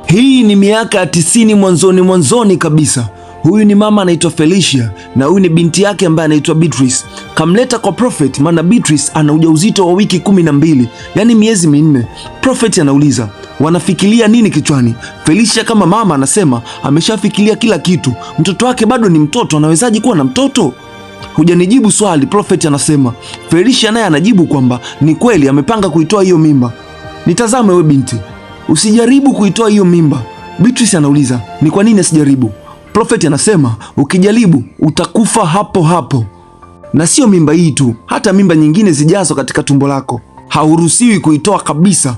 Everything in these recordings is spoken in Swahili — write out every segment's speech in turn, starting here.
Hii ni miaka ya 90 mwanzoni mwanzoni kabisa. Huyu ni mama anaitwa Felicia na huyu ni binti yake ambaye anaitwa Beatrice. Kamleta kwa Prophet, maana Beatrice ana ujauzito wa wiki 12, yani miezi 4. Prophet anauliza wanafikiria nini kichwani? Felicia kama mama anasema ameshafikiria kila kitu, mtoto wake bado ni mtoto, anawezaje kuwa na mtoto? Hujanijibu swali, Prophet anasema. Felicia naye anajibu kwamba ni kweli amepanga kuitoa hiyo mimba. Nitazame we binti, usijaribu kuitoa hiyo mimba. Beatrice anauliza ni kwa nini asijaribu? Prophet anasema ukijaribu utakufa hapo hapo, na sio mimba hii tu, hata mimba nyingine zijazo katika tumbo lako hauruhusiwi kuitoa kabisa.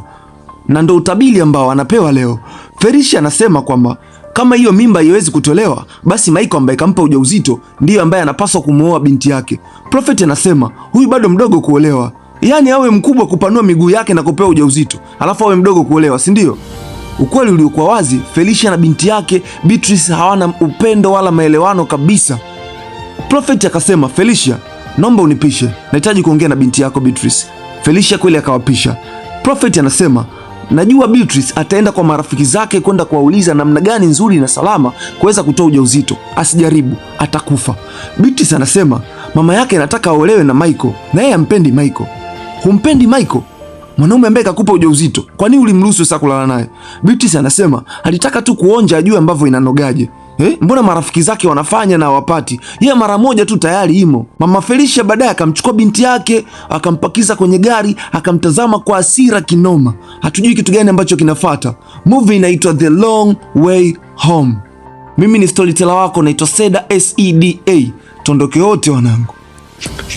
Na ndo utabiri ambao anapewa leo. Felicia anasema kwamba kama hiyo mimba haiwezi kutolewa, basi Michael ambaye kampa ujauzito ndiyo ambaye anapaswa kumuoa binti yake. Prophet anasema huyu bado mdogo kuolewa, yaani awe mkubwa kupanua miguu yake na kupewa ujauzito, alafu awe mdogo kuolewa, si ndio? Ukweli uliokuwa wazi, Felicia na binti yake Beatrice hawana upendo wala maelewano kabisa. Prophet akasema, Felicia, naomba unipishe, nahitaji kuongea na binti yako Beatrice. Felicia kweli akawapisha. Prophet anasema, najua Beatrice ataenda kwa marafiki zake kwenda kuwauliza namna gani nzuri na salama kuweza kutoa ujauzito. Asijaribu, atakufa. Beatrice anasema mama yake anataka aolewe na Michael na yeye ampendi Michael. Humpendi Michael? Mwanaume ambaye kakupa ujauzito, kwa nini ulimruhusu sasa kulala naye? Beatrice anasema alitaka tu kuonja ajue ambavyo inanogaje. Mbona marafiki zake wanafanya na hawapati? Yeye mara moja tu tayari imo. Mama Felicia baadaye akamchukua binti yake, akampakiza kwenye gari, akamtazama kwa hasira kinoma. Hatujui kitu gani ambacho kinafata. Movie inaitwa The Long Way Home. Mimi ni storyteller wako naitwa Seda Seda. Tondoke wote wanangu.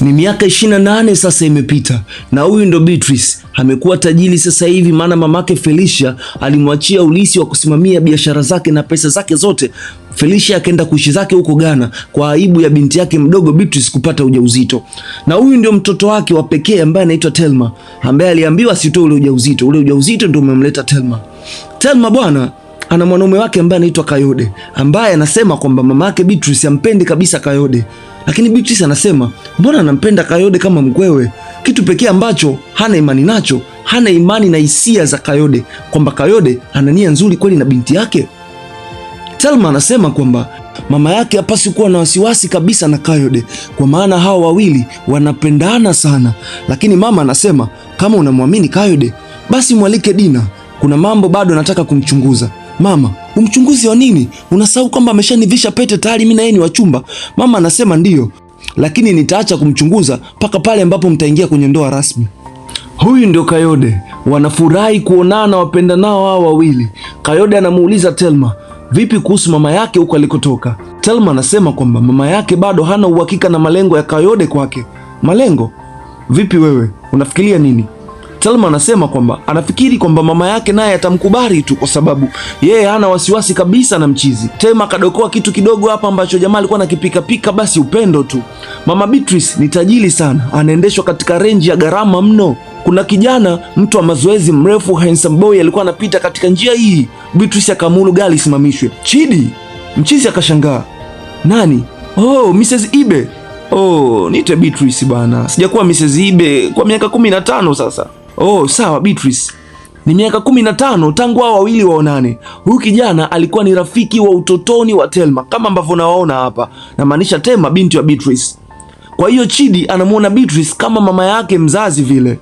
Ni miaka 28 sasa imepita, na huyu ndo Beatrice amekuwa tajiri sasa hivi, maana mamake Felicia alimwachia ulisi wa kusimamia biashara zake na pesa zake zote. Felicia akaenda kuishi zake huko Ghana kwa aibu ya binti yake mdogo Beatrice kupata ujauzito, na huyu ndio mtoto wake wa pekee ambaye anaitwa Telma, ambaye aliambiwa asitoe ule ujauzito. Ule ujauzito ndio umemleta Telma. Telma bwana ana mwanaume wake ambaye anaitwa Kayode, ambaye anasema kwamba mama yake Beatrice ampendi kabisa Kayode, lakini Beatrice anasema mbona anampenda Kayode kama mkwewe. Kitu pekee ambacho hana imani nacho, hana imani na hisia za Kayode, kwamba Kayode ana nia nzuri kweli na binti yake. Telma anasema kwamba mama yake hapaswi kuwa na wasiwasi kabisa na Kayode, kwa maana hawa wawili wanapendana sana. Lakini mama anasema kama unamwamini Kayode basi mwalike Dina, kuna mambo bado nataka kumchunguza. Mama, umchunguzi wa nini? Unasahau kwamba ameshanivisha pete tayari, mimi na yeye ni wachumba. Mama anasema ndiyo, lakini nitaacha kumchunguza mpaka pale ambapo mtaingia kwenye ndoa rasmi. Huyu ndio Kayode, wanafurahi kuonana wapendanao hao wawili. Kayode anamuuliza Telma vipi kuhusu mama yake huko alikotoka. Telma anasema kwamba mama yake bado hana uhakika na malengo ya Kayode kwake. Malengo vipi? Wewe unafikiria nini? Telma anasema kwamba anafikiri kwamba mama yake naye atamkubali tu kwa sababu yeye hana wasiwasi kabisa na mchizi. Telma akadokoa kitu kidogo hapa ambacho jamaa alikuwa anakipika pika, basi upendo tu. Mama Beatrice ni tajiri sana, anaendeshwa katika renji ya gharama mno. Kuna kijana mtu wa mazoezi mrefu handsome boy alikuwa anapita katika njia hii. Beatrice akaamuru gari isimamishwe. Chidi mchizi akashangaa, nani? Oh, Mrs. Ibe. Oh, niite Beatrice bana, sijakuwa Mrs. Ibe kwa miaka 15 sasa. Oh, sawa Beatrice. Ni miaka 15 tangu hao wawili waonane. Huyu kijana alikuwa ni rafiki wa utotoni wa Telma kama ambavyo unawaona hapa, namaanisha Telma binti wa Beatrice. Kwa hiyo Chidi anamuona Beatrice kama mama yake mzazi vile.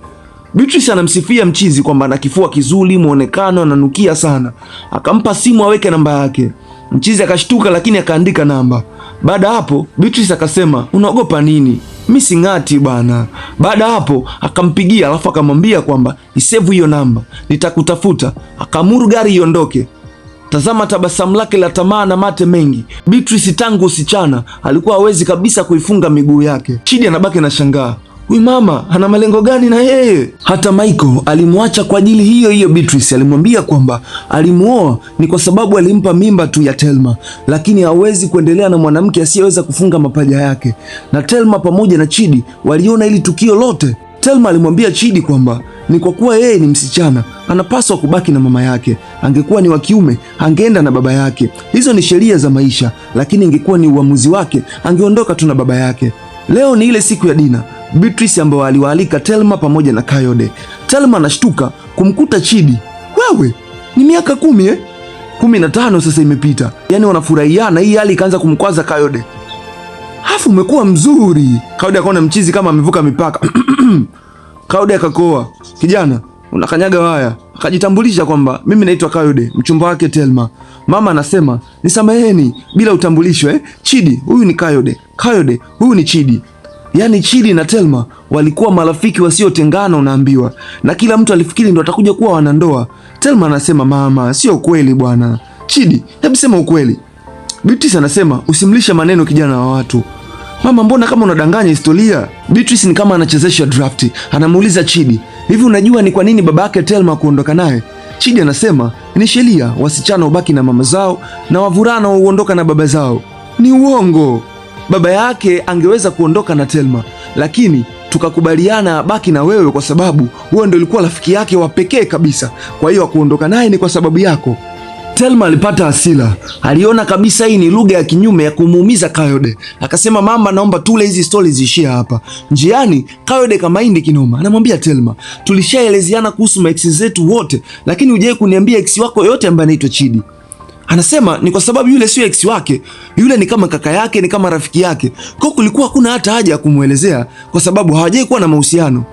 Beatrice anamsifia mchizi kwamba ana kifua kizuri, muonekano, ananukia sana. Akampa simu aweke namba yake. Mchizi akashtuka, lakini akaandika namba. Baada hapo Beatrice akasema, unaogopa nini? Mi sing'ati bana. Baada hapo akampigia, alafu akamwambia kwamba isevu hiyo namba, nitakutafuta. Akaamuru gari iondoke. Tazama tabasamu lake la tamaa na mate mengi. Beatrice tangu usichana alikuwa hawezi kabisa kuifunga miguu yake. Chidi anabaki na shangaa, huyu mama ana malengo gani na yeye? Hata Michael alimwacha kwa ajili hiyo hiyo. Beatrice alimwambia kwamba alimuoa ni kwa sababu alimpa mimba tu ya Telma, lakini hawezi kuendelea na mwanamke asiyeweza kufunga mapaja yake. Na Telma pamoja na Chidi waliona hili tukio lote. Telma alimwambia Chidi kwamba ni kwa kuwa yeye ni msichana anapaswa kubaki na mama yake. Angekuwa ni wa kiume angeenda na baba yake. Hizo ni sheria za maisha, lakini ingekuwa ni uamuzi wake angeondoka tu na baba yake. Leo ni ile siku ya Dina Beatrice ambayo aliwaalika Telma pamoja na Kayode. Telma anashtuka kumkuta Chidi. Wewe ni miaka 10 eh? 15 sasa imepita, yaani wanafurahiana. Hii hali ikaanza kumkwaza Kayode. Hafu umekuwa mzuri. Kayode akaona mchizi kama amevuka mipaka. Kayode akakoa, kijana unakanyaga waya. Akajitambulisha kwamba mimi naitwa Kayode, mchumba wake Telma. Mama anasema nisameheni bila utambulisho eh? Chidi huyu ni Kayode, Kayode huyu ni Chidi. Yaani Chidi na Telma walikuwa marafiki wasiotengana, unaambiwa, na kila mtu alifikiri ndo atakuja kuwa wanandoa. Telma anasema mama, sio kweli bwana. Chidi, hebu sema ukweli. Beatrice anasema usimlishe maneno kijana wa watu. Mama, mbona kama unadanganya historia? Beatrice ni kama anachezesha draft. Anamuuliza Chidi, hivi unajua ni kwa nini baba yake Telma kuondoka naye? Chidi anasema ni sheria, wasichana hubaki na mama zao na wavulana huondoka na baba zao. Ni uongo. Baba yake angeweza kuondoka na Telma, lakini tukakubaliana abaki na wewe kwa sababu wewe ndio ulikuwa rafiki yake wa pekee kabisa. Kwa hiyo akuondoka naye ni kwa sababu yako. Telma alipata hasira, aliona kabisa hii ni lugha ya kinyume ya kumuumiza Kayode. Akasema, mama, naomba tule hizi stori ziishie hapa. Njiani Kayode kamaindi kinoma, anamwambia Telma, tulishaelezeana kuhusu maex zetu wote, lakini hujawahi kuniambia ex wako yote ambaye anaitwa Chidi. Anasema ni kwa sababu yule sio ex wake, yule ni kama kaka yake, ni kama rafiki yake. Kwa kulikuwa hakuna hata haja ya kumwelezea kwa sababu hawajawahi kuwa na mahusiano.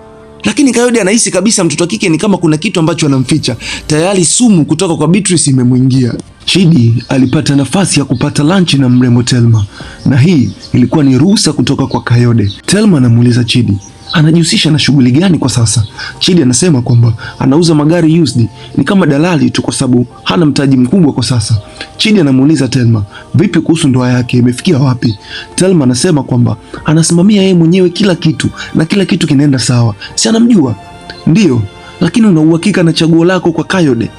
Lakini Kayode anahisi kabisa mtoto wa kike ni kama kuna kitu ambacho anamficha. Tayari sumu kutoka kwa Beatrice imemwingia. Chidi alipata nafasi ya kupata lunch na mrembo Telma, na hii ilikuwa ni ruhusa kutoka kwa Kayode. Telma anamuuliza Chidi anajihusisha na shughuli gani kwa sasa. Chidi anasema kwamba anauza magari used, ni kama dalali tu kwa sababu hana mtaji mkubwa kwa sasa. Chidi anamuuliza Telma vipi kuhusu ndoa yake, imefikia wapi? Telma anasema kwamba anasimamia yeye mwenyewe kila kitu na kila kitu kinaenda sawa, si anamjua? Ndiyo, lakini una uhakika na chaguo lako kwa Kayode?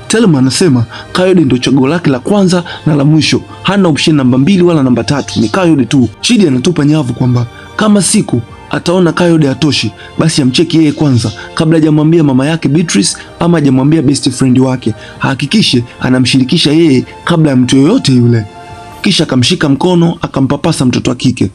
Telma anasema Kayode ndio chaguo lake la kwanza na la mwisho, hana option namba 2 wala namba 3, ni Kayode tu. Chidi anatupa nyavu kwamba kama siku ataona Kayode hatoshi, basi amcheki yeye kwanza kabla hajamwambia mama yake Beatrice ama hajamwambia best friend wake. Hakikishe anamshirikisha yeye kabla ya mtu yoyote yule. Kisha akamshika mkono akampapasa mtoto wa kike.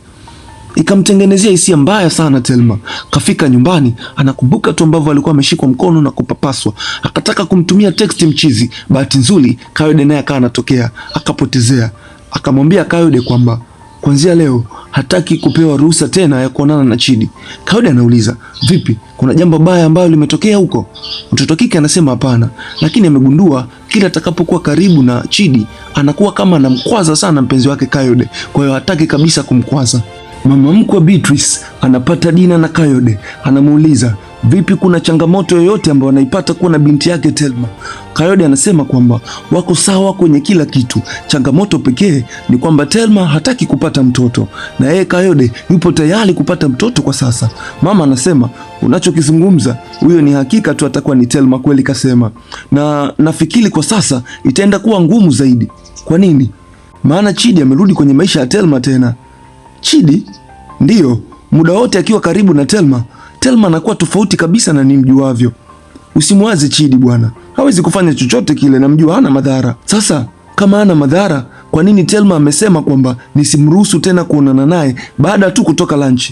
Ikamtengenezea hisia mbaya sana Telma. Kafika nyumbani, anakumbuka tu ambavyo alikuwa ameshikwa mkono na kupapaswa. Akataka kumtumia text mchizi. Bahati nzuri Kayode naye akawa anatokea, akapotezea. Akamwambia Kayode kwamba kuanzia leo hataki kupewa ruhusa tena ya kuonana na Chidi. Kayode anauliza, vipi, kuna jambo baya ambalo limetokea huko? Mtoto kike anasema hapana, lakini amegundua kila atakapokuwa karibu na Chidi anakuwa kama anamkwaza sana mpenzi wake Kayode, kwa hiyo hataki kabisa kumkwaza. Mama mkwe Beatrice anapata dina na Kayode, anamuuliza vipi, kuna changamoto yoyote ambayo anaipata kuwa na binti yake Telma? Kayode anasema kwamba wako sawa kwenye kila kitu, changamoto pekee ni kwamba Telma hataki kupata mtoto na yeye Kayode yupo tayari kupata mtoto kwa sasa. Mama anasema unachokizungumza huyo ni hakika tu atakuwa ni Telma kweli, kasema, na nafikiri kwa sasa itaenda kuwa ngumu zaidi. Kwa nini? Maana Chidi amerudi kwenye maisha ya Telma tena. Chidi ndiyo, muda wote akiwa karibu na Telma, Telma anakuwa tofauti kabisa na nimjuavyo. Usimwaze Chidi bwana, hawezi kufanya chochote kile, namjua hana madhara. Sasa kama hana madhara, kwa nini Telma amesema kwamba nisimruhusu tena kuonana naye baada tu kutoka lunch?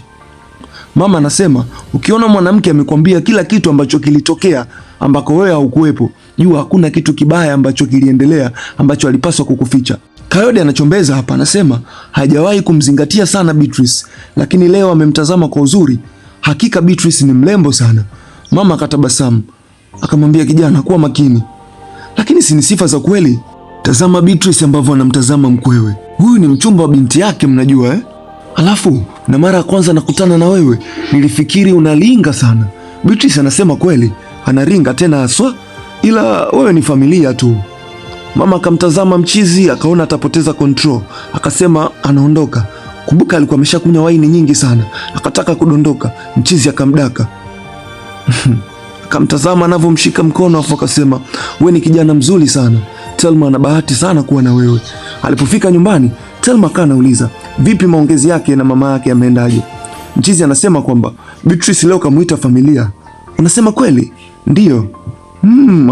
Mama anasema ukiona mwanamke amekwambia kila kitu ambacho kilitokea ambako wewe haukuwepo, jua hakuna kitu kibaya ambacho kiliendelea ambacho alipaswa kukuficha. Kayode anachombeza hapa, anasema hajawahi kumzingatia sana Beatrice, lakini leo amemtazama kwa uzuri. Hakika Beatrice ni mrembo sana. Mama akatabasamu akamwambia, kijana, kuwa makini, lakini si ni sifa za kweli. Tazama Beatrice ambavyo anamtazama mkwewe. Huyu ni mchumba wa binti yake, mnajua eh? Alafu na mara ya kwanza nakutana na wewe nilifikiri unalinga sana. Beatrice anasema kweli anaringa tena haswa, ila wewe ni familia tu. Mama akamtazama mchizi akaona atapoteza control, akasema anaondoka. Kumbuka alikuwa ameshakunywa waini nyingi sana, akataka kudondoka. Mchizi akamdaka akamtazama anavyomshika mkono, afu akasema we ni kijana mzuri sana, Telma ana bahati sana kuwa na wewe. Alipofika nyumbani, Telma akawa anauliza vipi maongezi yake na mama yake yameendaje. Mchizi anasema kwamba Beatrice leo kamuita familia. Unasema kweli? Ndiyo.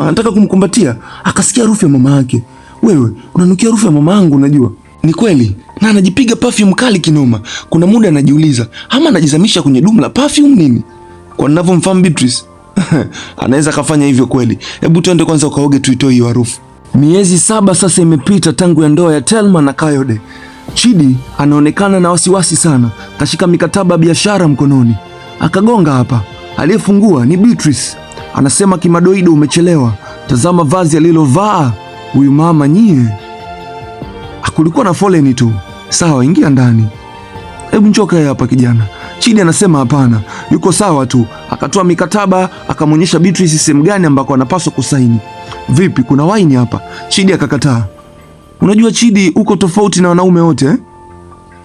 Anataka kumkumbatia, akasikia harufu ya mama yake. Wewe unanukia harufu ya mama yangu, unajua? Ni kweli. Na anajipiga perfume kali kinoma. Kuna muda anajiuliza, ama anajizamisha kwenye dumu la perfume nini? Kwa ninavyomfahamu Beatrice, anaweza kafanya hivyo kweli. Hebu twende kwanza ukaoge tuitoe hiyo harufu. Miezi 7 sasa imepita tangu ya ndoa ya Telma na Kayode. Chidi anaonekana na wasiwasi sana, kashika mikataba ya biashara mkononi. Akagonga hapa, aliyefungua ni Beatrice. Anasema kimadoido, umechelewa. Tazama vazi alilovaa huyu mama nyie. Kulikuwa na foleni tu. Sawa, ingia ndani. Hebu njoo kae hapa kijana. Chidi anasema hapana, yuko sawa tu. Akatoa mikataba akamwonyesha Beatrice sehemu gani ambako anapaswa kusaini. Vipi, kuna waini hapa? Chidi akakataa. Unajua Chidi, uko tofauti na wanaume wote eh?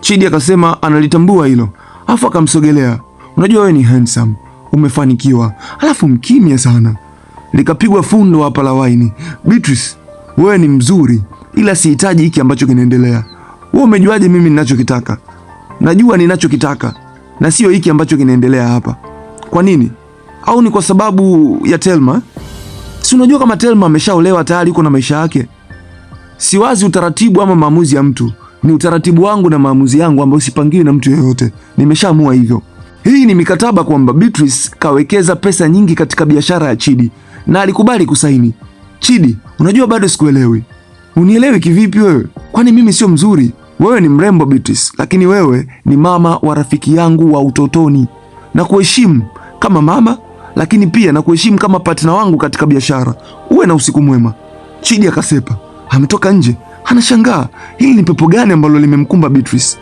Chidi akasema analitambua hilo, afu akamsogelea. Unajua wewe ni handsome, umefanikiwa, alafu mkimya sana. Likapigwa fundo hapa la waini. Beatrice, wewe ni mzuri, ila sihitaji hiki ambacho kinaendelea. Wewe umejuaje mimi ninachokitaka? Najua ninachokitaka na sio hiki ambacho kinaendelea hapa. Kwa nini? Au ni kwa sababu ya Telma? Si unajua kama Telma ameshaolewa tayari, yuko na maisha yake. Siwazi utaratibu ama maamuzi ya mtu, ni utaratibu wangu na maamuzi yangu ambayo sipangiwi na mtu yeyote. Nimeshaamua hivyo. Hii ni mikataba kwamba Beatrice kawekeza pesa nyingi katika biashara ya Chidi na alikubali kusaini. Chidi, unajua bado sikuelewi. Unielewi kivipi wewe? Kwani mimi sio mzuri? Wewe ni mrembo Beatrice, lakini wewe ni mama wa rafiki yangu wa utotoni. Na kuheshimu kama mama, lakini pia na kuheshimu kama partner wangu katika biashara. Uwe na usiku mwema. Chidi akasepa. Ametoka nje, anashangaa hili ni pepo gani ambalo limemkumba Beatrice.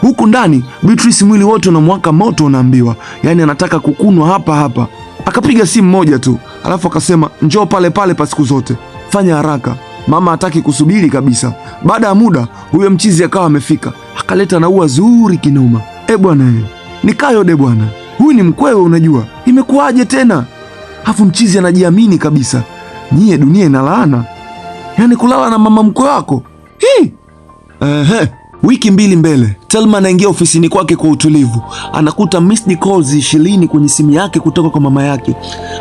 Huku ndani Beatrice mwili wote unamwaka moto, unaambiwa, yaani anataka kukunwa hapa hapa. Akapiga simu moja tu, alafu akasema njoo pale pale pa siku zote, fanya haraka, mama hataki kusubiri kabisa. Baada ya muda huyo mchizi akawa amefika, akaleta na ua zuri kinoma. E bwana, ni Kayode bwana, huyu ni mkwewe, unajua imekuwaje tena? Afu mchizi anajiamini kabisa. Nyie dunia ina laana, yaani kulala na mama mkwe wako hii. Ehe. Wiki 2 mbele, Telma anaingia ofisini kwake kwa utulivu. Anakuta missed calls 20 kwenye simu yake kutoka kwa mama yake.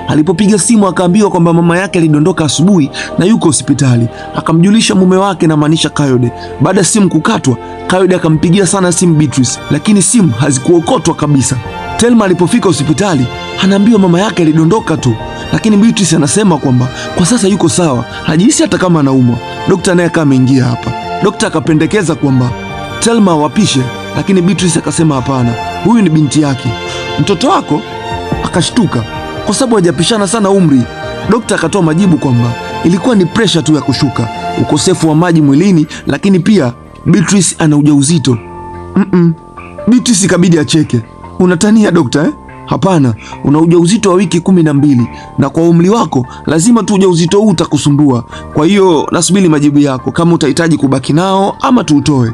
Alipopiga simu akaambiwa kwamba mama yake alidondoka asubuhi na yuko hospitali. Akamjulisha mume wake na maanisha Kayode. Baada ya simu kukatwa, Kayode akampigia sana simu Beatrice, lakini simu hazikuokotwa kabisa. Telma alipofika hospitali anaambiwa mama yake alidondoka tu, lakini Beatrice anasema kwamba kwa sasa yuko sawa, hajihisi hata kama anaumwa. Dokta naye akawa ameingia hapa. Dokta akapendekeza kwamba Telma wapishe, lakini Beatrice akasema hapana, huyu ni binti yake. Mtoto wako? Akashtuka kwa sababu hajapishana sana umri. Dokta akatoa majibu kwamba ilikuwa ni presha tu ya kushuka, ukosefu wa maji mwilini, lakini pia Beatrice ana ujauzito. Beatrice ikabidi acheke. Unatania dokta eh? Hapana, una ujauzito wa wiki 12 na kwa umri wako lazima tu ujauzito huu utakusumbua. Kwa hiyo nasubiri majibu yako kama utahitaji kubaki nao ama tuutoe.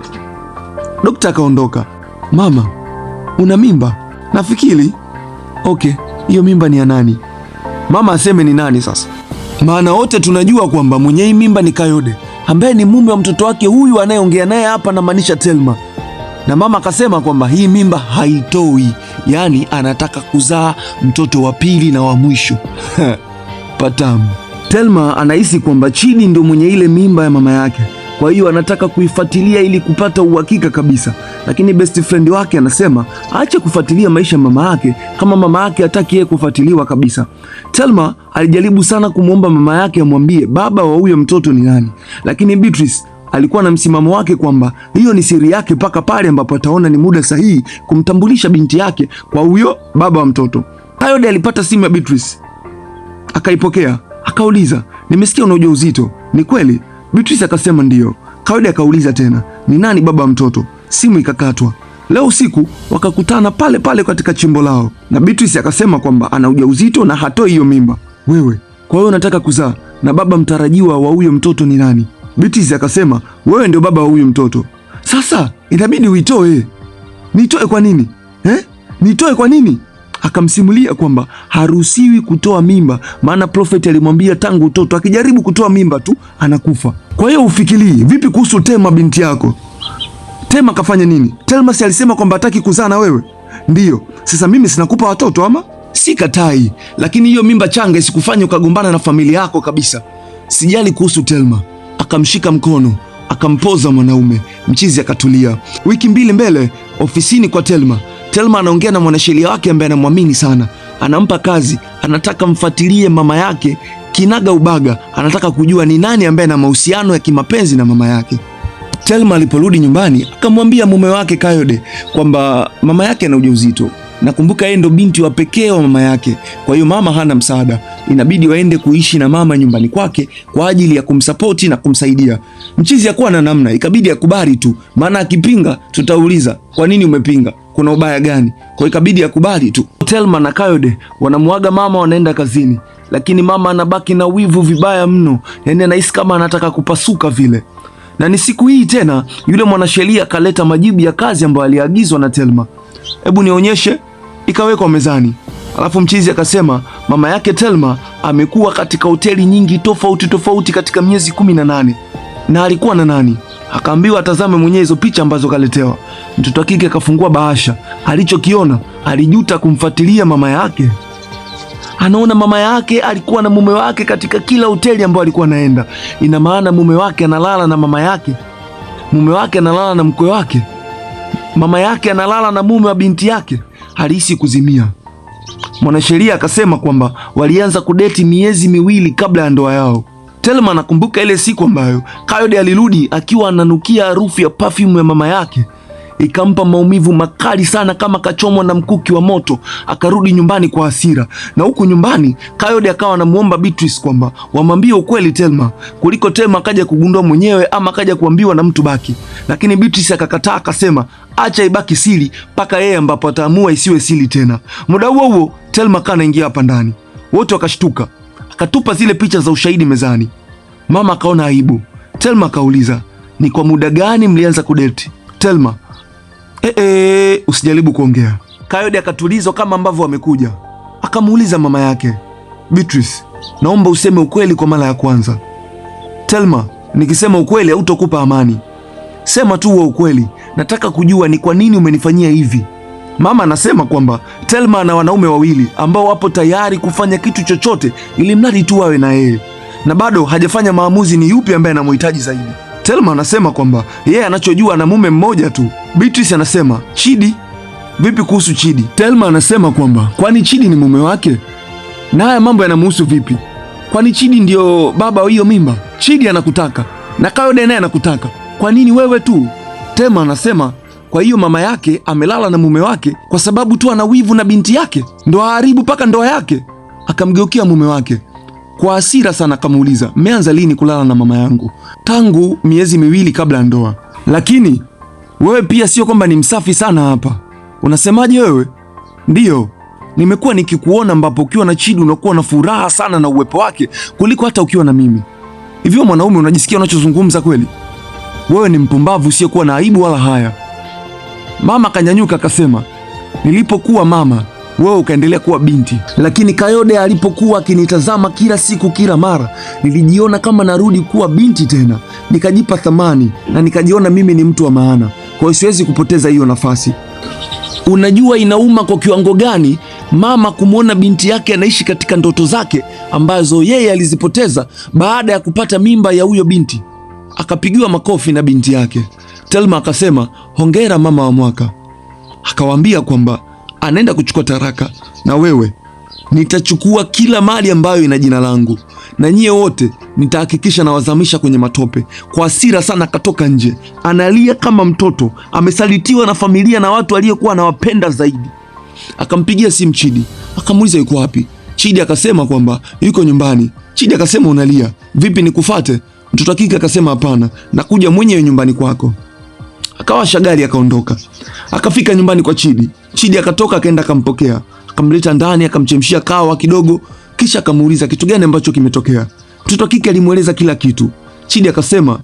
Dokta akaondoka. Mama, una mimba? Nafikiri. Okay, hiyo mimba ni ya nani? Mama aseme ni nani sasa? Maana wote tunajua kwamba mwenye hii mimba ni Kayode, ambaye ni mume wa mtoto wake huyu anayeongea naye hapa, namaanisha Telma. Na mama akasema kwamba hii mimba haitoi, yaani anataka kuzaa mtoto wa pili na wa mwisho. Patamu. Telma anahisi kwamba Chidi ndio mwenye ile mimba ya mama yake, kwa hiyo anataka kuifuatilia ili kupata uhakika kabisa, lakini best friend wake anasema aache kufuatilia maisha ya mama yake kama mama yake hataki yeye kufuatiliwa kabisa. Telma alijaribu sana kumwomba mama yake amwambie baba wa huyo mtoto ni nani, lakini Beatrice alikuwa na msimamo wake kwamba hiyo ni siri yake mpaka pale ambapo ataona ni muda sahihi kumtambulisha binti yake kwa huyo baba wa mtoto. Kayode alipata simu ya Beatrice akaipokea, akauliza, nimesikia una ujauzito, ni kweli? Beatrice akasema ndiyo. Kayode akauliza tena, ni nani baba wa mtoto? Simu ikakatwa. Leo usiku wakakutana pale pale katika chimbo lao, na Beatrice akasema kwamba ana ujauzito na hatoi hiyo mimba. Wewe, kwa hiyo unataka kuzaa na baba mtarajiwa wa huyo mtoto ni nani? Beatrice akasema wewe ndio baba wa huyu mtoto, sasa inabidi uitoe. Nitoe kwa nini eh? Nitoe kwa nini? Akamsimulia kwamba haruhusiwi kutoa mimba, maana prophet alimwambia tangu utoto akijaribu kutoa mimba tu anakufa. Kwa hiyo ufikirii vipi kuhusu Tema binti yako? Tema kafanya nini? Telma si alisema kwamba hataki kuzaa na wewe? Ndiyo. Sasa mimi sinakupa watoto ama? Sikatai, lakini hiyo mimba changa isikufanye ukagombana na familia yako kabisa. Sijali kuhusu Telma. Akamshika mkono akampoza mwanaume, mchizi akatulia. Wiki 2 mbele, ofisini kwa Telma, Telma anaongea na mwanasheria wake ambaye anamwamini sana, anampa kazi, anataka mfuatilie mama yake Kinaga ubaga anataka kujua ni nani ambaye ana mahusiano ya kimapenzi na mama yake. Telma aliporudi nyumbani akamwambia mume wake Kayode kwamba mama yake ana ujauzito. Nakumbuka yeye ndo binti wa pekee wa mama yake, kwa hiyo mama hana msaada, inabidi waende kuishi na mama nyumbani kwake kwa ajili ya kumsapoti na kumsaidia. Mchizi hakuwa na namna, ikabidi akubali tu, maana akipinga tutauliza kwa nini umepinga, kuna ubaya gani? Kwa hiyo ikabidi akubali tu. Telma na Kayode wanamuaga mama, wanaenda kazini, lakini mama anabaki na wivu vibaya mno, yaani anahisi kama anataka kupasuka vile. Na ni siku hii tena yule mwanasheria akaleta majibu ya kazi ambayo aliagizwa na Telma. Hebu nionyeshe. Ikawekwa mezani. Alafu mchizi akasema mama yake Telma amekuwa katika hoteli nyingi tofauti tofauti katika miezi 18 na alikuwa na nani? Akaambiwa atazame mwenyewe hizo picha ambazo kaletewa. Mtoto wa kike akafungua bahasha, alichokiona alijuta kumfuatilia mama yake. Anaona mama yake alikuwa na mume wake katika kila hoteli ambayo alikuwa anaenda. Ina maana mume wake analala na mama yake, mume wake analala na mkwe wake, mama yake analala na mume wa binti yake. Alihisi kuzimia. Mwanasheria akasema kwamba walianza kudeti miezi 2 kabla ya ndoa yao. Telma anakumbuka ile siku ambayo Kayode alirudi akiwa ananukia harufu ya perfume ya mama yake. Ikampa maumivu makali sana kama kachomwa na mkuki wa moto. Akarudi nyumbani kwa hasira, na huku nyumbani Kayode akawa anamuomba Beatrice kwamba wamwambie ukweli Telma, kuliko Telma akaja kugundua mwenyewe ama akaja kuambiwa na mtu baki. Lakini Beatrice akakataa, akasema acha ibaki siri mpaka yeye ambapo ataamua isiwe siri tena. Muda huo huo Telma kana ingia hapa ndani, wote wakashtuka. Akatupa zile picha za ushahidi mezani. Mama akaona aibu. Telma akauliza, ni kwa muda gani mlianza kudeti? Telma, usijaribu kuongea. Kayode akatulizwa kama ambavyo amekuja. Akamuuliza mama yake, Beatrice, naomba useme ukweli kwa mara ya kwanza. Telma, nikisema ukweli hautokupa amani. Sema tu huo ukweli, nataka kujua ni kwa nini umenifanyia hivi. Mama anasema kwamba Telma ana wanaume wawili ambao wapo tayari kufanya kitu chochote ili mradi tu awe na yeye, na bado hajafanya maamuzi ni yupi ambaye anamhitaji zaidi. Telma anasema kwamba yeye anachojua ana mume mmoja tu. Beatrice anasema Chidi, vipi kuhusu Chidi? Telma anasema kwamba kwani Chidi ni mume wake na haya mambo yanamhusu vipi? Kwani Chidi ndio baba wa hiyo mimba? Chidi anakutaka na Kayode naye anakutaka, kwa nini wewe tu? Telma anasema kwa hiyo mama yake amelala na mume wake kwa sababu tu ana wivu na binti yake, ndo aharibu mpaka ndoa yake. Akamgeukia mume wake kwa hasira sana, akamuuliza mmeanza lini kulala na mama yangu? Tangu miezi 2 kabla ya ndoa. Lakini wewe pia sio kwamba ni msafi sana hapa. Unasemaje wewe? Ndiyo, nimekuwa nikikuona ambapo ukiwa na Chidi unakuwa na furaha sana na uwepo wake kuliko hata ukiwa na mimi. Hivyo mwanaume, unajisikia unachozungumza kweli? Wewe ni mpumbavu usiyekuwa na aibu wala haya. Mama akanyanyuka akasema, nilipokuwa mama wewe ukaendelea kuwa binti, lakini Kayode alipokuwa akinitazama kila siku kila mara, nilijiona kama narudi kuwa binti tena, nikajipa thamani na nikajiona mimi ni mtu wa maana, kwa hiyo siwezi kupoteza hiyo nafasi. Unajua inauma kwa kiwango gani mama kumwona binti yake anaishi katika ndoto zake ambazo yeye alizipoteza baada ya kupata mimba ya huyo binti. Akapigiwa makofi na binti yake. Telma akasema hongera mama wa mwaka. Akawaambia kwamba anaenda kuchukua taraka na wewe nitachukua kila mali ambayo ina jina langu, na nyie wote nitahakikisha nawazamisha kwenye matope. Kwa hasira sana akatoka nje, analia kama mtoto amesalitiwa na familia na watu aliyekuwa anawapenda zaidi. Akampigia simu Chidi, akamuuliza yuko wapi. Chidi akasema kwamba yuko nyumbani. Chidi akasema unalia vipi, nikufate? Mtoto wa kike akasema hapana, nakuja mwenyewe nyumbani kwako. Akawasha gari akaondoka. Akafika nyumbani kwa Chidi. Chidi akatoka akaenda akampokea, akamleta ndani, akamchemshia kawa kidogo, kisha akamuuliza kitu gani ambacho kimetokea. Mtoto wa kike alimweleza kila kitu. Chidi akasema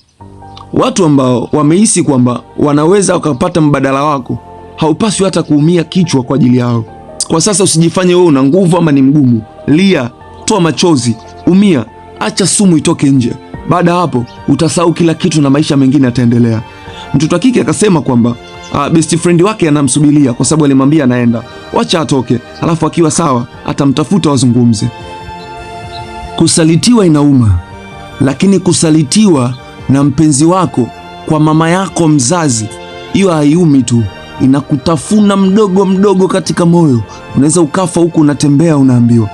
watu ambao wamehisi kwamba wanaweza wakapata mbadala wako, haupaswi hata kuumia kichwa kwa ajili yao. Kwa sasa usijifanye wewe una nguvu ama ni mgumu. Lia, toa machozi, umia, acha sumu itoke nje. Baada hapo utasahau kila kitu na maisha mengine yataendelea. Mtoto wa kike akasema kwamba best friend wake anamsubiria kwa sababu alimwambia anaenda, wacha atoke, alafu akiwa sawa atamtafuta wazungumze. Kusalitiwa inauma, lakini kusalitiwa na mpenzi wako kwa mama yako mzazi, hiyo haiumi tu, inakutafuna mdogo mdogo katika moyo. Unaweza ukafa huku unatembea unaambiwa.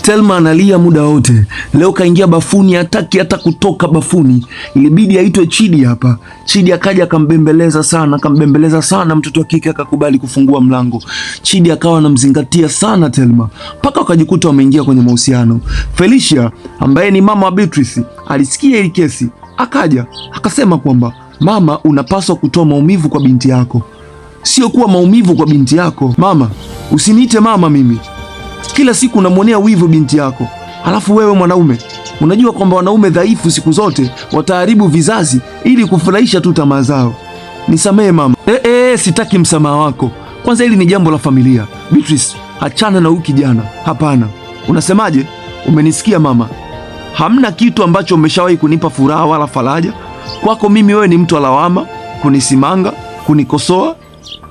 Telma analia muda wote. Leo kaingia bafuni, hataki hata kutoka bafuni, ilibidi aitwe Chidi hapa. Chidi akaja akambembeleza sana, akambembeleza sana, mtoto wa kike akakubali kufungua mlango. Chidi akawa anamzingatia sana Telma mpaka wakajikuta wameingia kwenye mahusiano. Felicia ambaye ni mama wa Beatrice alisikia hili kesi, akaja akasema kwamba mama, unapaswa kutoa maumivu kwa binti yako, sio kuwa maumivu kwa binti yako. Mama, usiniite mama mimi kila siku unamwonea wivu binti yako, halafu wewe mwanaume unajua kwamba wanaume dhaifu siku zote wataharibu vizazi ili kufurahisha tu tamaa zao. Nisamehe mama. Sitaki msamaha wako. Kwanza hili ni jambo la familia. Beatrice, achana na huyu kijana. Hapana. Unasemaje? Umenisikia mama? Hamna kitu ambacho umeshawahi kunipa furaha wala faraja. Kwako mimi wewe ni mtu wa lawama, kunisimanga, kunikosoa.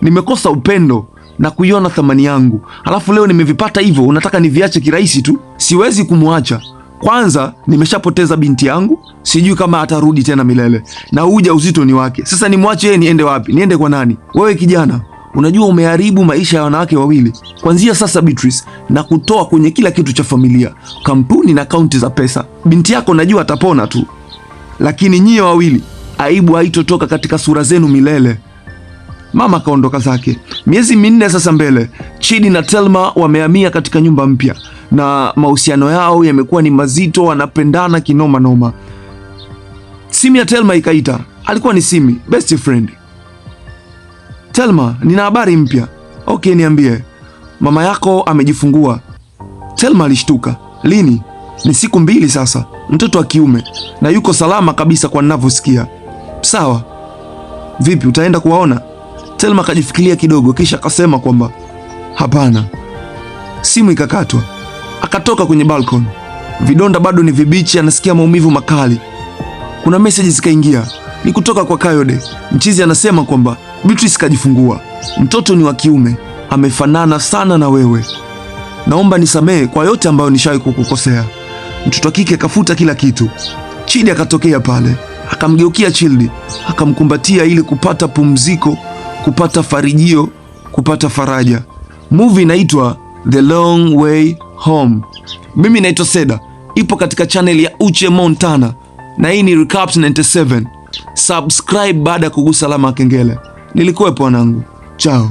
Nimekosa upendo na kuiona thamani yangu, alafu leo nimevipata hivyo, unataka niviache kirahisi tu? Siwezi kumwacha. Kwanza nimeshapoteza binti yangu, sijui kama atarudi tena milele, na huu ujauzito ni wake. Sasa nimwache yeye niende wapi? Niende kwa nani? Wewe kijana, unajua umeharibu maisha ya wanawake wawili. Kwanzia sasa, Beatrice, na kutoa kwenye kila kitu cha familia, kampuni na akaunti za pesa. Binti yako najua atapona tu, lakini nyie wawili, aibu haitotoka katika sura zenu milele. Mama akaondoka zake. Miezi 4 sasa mbele, Chidi na Telma wamehamia katika nyumba mpya na mahusiano yao yamekuwa ni mazito, wanapendana kinoma noma. Simu ya Telma ikaita, alikuwa ni Simi, best friend. Telma, nina habari mpya. Okay, niambie. Mama yako amejifungua. Telma alishtuka. Lini? Ni siku 2 sasa, mtoto wa kiume na yuko salama kabisa kwa ninavyosikia. Sawa. Vipi, utaenda kuwaona? Telma akajifikiria kidogo, kisha akasema kwamba hapana. Simu ikakatwa. Akatoka kwenye balcony, vidonda bado ni vibichi, anasikia maumivu makali. Kuna message zikaingia, ni kutoka kwa Kayode. Mchizi anasema kwamba Beatrice kajifungua, mtoto ni wa kiume, amefanana sana na wewe, naomba nisamehe kwa yote ambayo nishawahi kukukosea. Mtoto wa kike akafuta kila kitu. Chidi akatokea pale, akamgeukia Childi, akamkumbatia ili kupata pumziko, kupata farijio, kupata faraja. Movie inaitwa The Long Way Home. Mimi naitwa Seda, ipo katika channel ya Uche Montana na hii ni Recaps 97. Subscribe baada ya kugusa alama ya kengele. Nilikuwepo wanangu, chao.